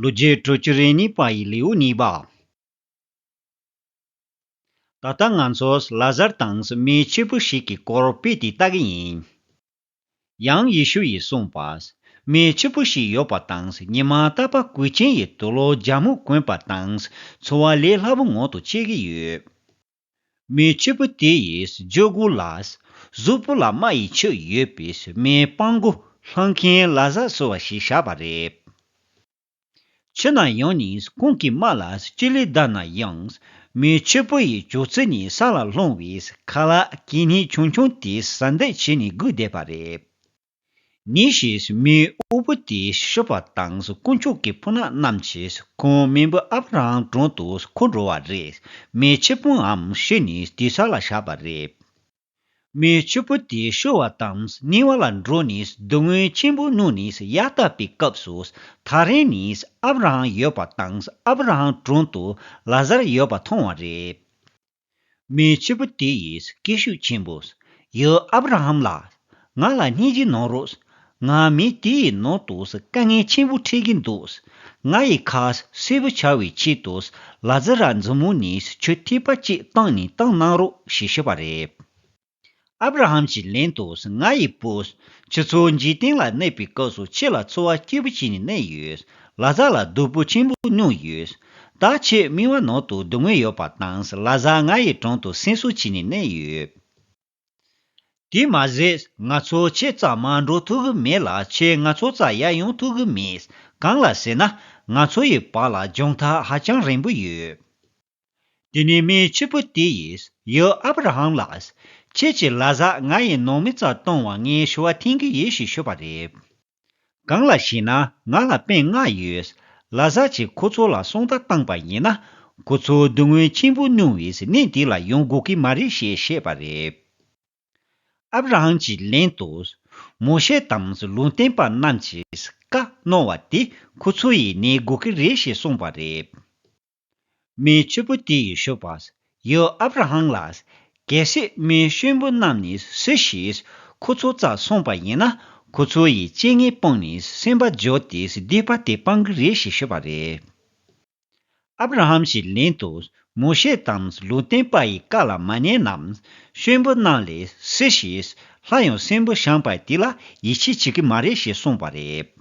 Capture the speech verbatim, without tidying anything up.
ལོ་རྒྱུས་དྲུག་ཅུ་རེ་གཉིས་པ་ཡི་ལེའུ་གཉིས་པ། ད་ལྟ་ང་ཚོས་ལ་ཟར་དང་མི་ཕྱུག་པོ་ཞིག་གི་སྐོར་དཔེ་དེ་ལྟ་གི་ཡིན། ཡང་ཡེ་ཤུ་ཡིས་གསུངས་པ། མི་ཕྱུག་པོ་ཞིག་ཡོད་པ་དང་ཉི་མ་རྟག་པར་གོས་ཆེན་ཡི་དུག་ལོག་རྒྱ་སྨུག་གོན་པ་དང་འཚོ་བ་ལས་སླ་པོ་ངང་དུ་སྐྱེལ་གྱི་ཡོད། མི་ཕྱུག་པོ་དེ་ཡིས་རྒྱུ་སྒོ་ལ། གཟུགས་པོ་ལ་རྨ་ཡི་ཆུ་ཡོད་པའི་མི་སྤྲང་པོ་སློང་མཁན་ལ་ཟར་ཟེར་བ་ཞིག་བཞག་པ་རེད། ཕྱི་ནས་ཡོང་ནས་ཁོང་གི་རྨ་ལ་ལྕེ་ལེ་བརྡབས་ན་ཡང་། མི་ཕྱུག་པོ་ཡི་ཅོག་ཙེ་ནས་ས་ལ་ལྷུང་བའི་ཁ་ལག་གད་སྙིགས་ཆུང་ཆུང་དེ་ཟ་འདོད་བྱས་ནས་སྒུག་བསྡད་པ་རེད། ཉིན་ཞིག་མི་དབུལ་པོ་དེས་ཤི་བ་དང་དཀོན་མཆོག་གི་ཕོ་ཉ་རྣམས་ཀྱིས་ཁོང་མེས་པོ་ཨབ་ར་ཧམ་དྲུང་དུ་འཁོར་འགྲོ་བ་རེད། མི་ཕྱུག་པོའང་ཤི་ནས་དུར་ས་ལ་བཞག་པ་རེད། མི་ཕྱུག་པོ་དེ་ཤི་བ་དང་གཉིད་པ་ལ་འགྲོ་ནས་སྡུག་བསྔལ་ཆེན་པོ་མྱོང་ནས་ཡར་བལྟས་པའི་སྐབས་སུ་ཐག་རིང་ནས་ཨབ་ར་ཧམ་ཡོད་པ་དང་ཨབ་ར་ཧམ་དྲུང་དུ་ལ་ཟར་ཡོད་པ་མཐོང་བ་རེད། མི་ཕྱུག་པོ་དེ་ཡིས་སྐད་ཤུགས་ཆེན་པོས། ཡུལ་ཨབ་ར་ཧམ་ལགས། ང་ལ་སྙིང་རྗེ་གནང་རོགས། ང་མི་དེའི་ནང་དུ་དཀའ་ངལ་ཆེན་པོ་འཕྲད་ཀྱིན་འདུག་ང་ཡི་ཁ་གསལ་པོ་བྱ་བའི་ཆེད་དུ་ལ་ཛ་ར་མཛུབ་མོ་ནས་ཆུ་ཐིགས་པ་གཅིག་བཏང་ནས་བཏང་གནང་རོགས་ཞེས་ཞུས་པ་རེད། ཨབ་ར་ཧམ་གྱིས་ལན་དུ། ང་ཡི་བུ། ཁྱེད་ཚོ་འཇིག་རྟེན་ལ་གནས་པའི་སྐབས་སུ་ཁྱེད་ལ་འཚོ་བ་སྐྱིད་པོ་བྱས་ནས་གནས་ཡོད། ལ་ཟར་ལ་སྡུག་པོ་ཆེན་པོ་མྱོང་ཡོད། ད་ཁྱེད་མི་བ་ནང་དུ་སྡུག་བསྔལ་ཡོད་པ་དང་ལ་ཟར་ང་ཡི་དྲུང་དུ་སེམས་གསོ་བྱས་ནས་གནས་ཡོད། དེ་མ་ཟད་ང་ཚོ་ཁྱེད་རྩ་མར་འགྲོ་ཐུབ་ཀྱི་མེད་ལ་ཁྱེད་ང་ཚོ་རྩ་ཡར་ཡོང་ཐུབ་ཀྱི་མེད། གང་ལ་ཟེར་ན་ང་ཚོ་ཡི་བར་ལ་རྒྱང་ཐག་ཧ་ཅང་རིང་པོ་ཡོད། དེ་ནས་མི་ཕྱུག་པོ་དེ་ཡིས་ཡུལ་ཨབ་ར་ཧམ་ལགས། ཁྱེད་ཀྱིས་ལ་ཟར་ང་ཡི་ནང་མི་རྩར་གཏོང་བར་ངས་ཞུ་བ་འཐེན་གྱི་ཡིན་ཞེས་ཞུས་པ་རེད། གང་ལ་ཞེ་ན་ང་ལ་སྤུན་ལྔ་ཡོད། ལ་ཟར་གྱིས་ཁོ་ཚོ་ལ་སོང་ད་བཏང་པ་ཡིན་ན་ཁོ་ཚོ་སྡུག་བསྔལ་ཆེན་པོ་མྱོང་བའི་གནས་འདི་ལ་ཡོང་དགོས་ཀྱི་མ་རེད་ཞེས་བཤད་པ་རེད། ཨབ་ར་ཧམ་གྱིས་ལན་དུ། མོ་ཤེ་དང་ལུང་སྟོན་པ་རྣམས་ཀྱིས་བཀའ་གནང་བ་དེ་ཁོ་ཚོ་ཡིས་ཉན་དགོས་ཀྱི་རེད་ཞེས་གསུངས་པ་རེད། མི་ཕྱུག་པོ་དེ་ཡིས་ཞུས་པ། ཡུལ་ཨབ་ར་ཧམ་ལགས། གལ་སྲིད་མི་གཤིན་པོ་རྣམས་ནི་སུ་ཞིག་ཁོ་ཚོ་རྩར་སོང་པ་ཡིན་ན་ཁོ་ཚོ་ཡིས་རྐྱེན་ངན་སྤངས་ནས་སེམས་པ་འགྱུར་ཏེ་སྡིག་པ་དེ་སྤང་གི་རེད་ཞེས་ཞུས་པ་རེད། ཨབ་ར་ཧམ་གྱིས་ལན་དུ། མོ་ཤེ་དང་ལུང་སྟོན་པ་ཡི་བཀའ་ལ་མ་ཉན་ན། གཤིན་པོ་རྣམས་ལས་སུ་ཞིག་སླར་ཡང་གསོན་པོར་བཞེངས་པ་དེ་ལ་ཡིད་ཆེས་བྱེད་ཀྱི་མ་རེད་ཞེས་གསུངས་པ་རེད།